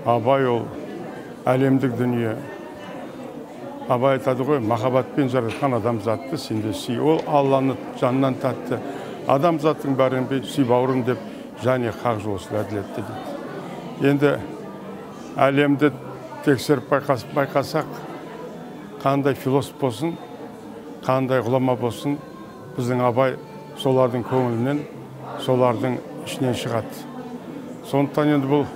Абай ол әлемдік дүние. Абай айтады ғой, махаббатпен жаратқан адамзатты сен де сүй. Ол Алланы жаннан тәтті. Адамзаттың бәрін сүй бауырым деп және хақ жолы әділетті дейді. Енді әлемді тексеріп байқасақ, қандай философ болсын, қандай ғұлама болсын, біздің Абай солардың көңілінен, солардың ішінен шығады. Сондықтан енді бұл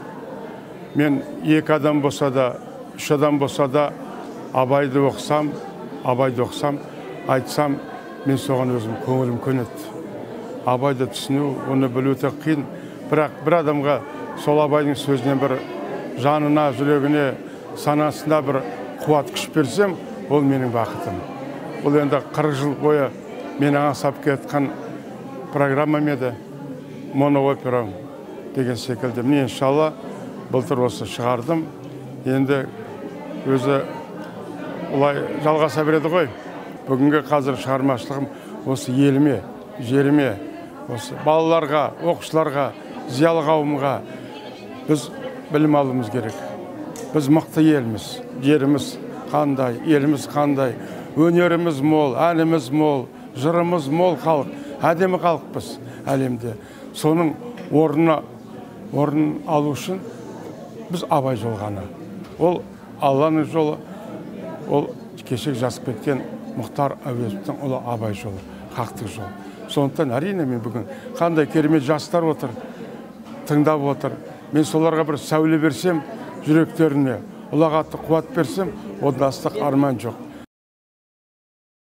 мен екі адам болса да, үш адам болса да Абайды оқысам, айтсам, мен соған өзім көңілім көнеді. Абайды түсіну, оны білу өте қиын. Бірақ бір адамға сол Абайдың сөзінен бір жанына, жүрегіне, санасына бір қуат күш берсем, ол менің бақытым. Бұл енді 40 жыл бойы мен аңсап келе программам еді, моноопера деген секілді. Міне иншалла былтыр осы шығардым. Енді өзі олай жалғаса береді ғой. Бүгінгі қазір шығармашылығым осы еліме, жеріме, осы балаларға, оқушыларға, зиялы қауымға біз білім алуымыз керек. Біз мықты елміз, жеріміз қандай, еліміз қандай, өнеріміз мол, әніміз мол, жырымыз мол халық, әдемі халықпыз әлемде. Соның орнын алу үшін біз Абай жолы ғана. Ол Алланың жолы, ол кешегі жазып кеткен Мұхтар Әуезовтің ұлы Абай жолы, хақтық жол. Сондықтан әрине мен бүгін қандай керемет жастар отыр, тыңдап отыр. Мен соларға бір сәуле берсем, жүректеріне ұлағатты қуат берсем, одан астық арман жоқ.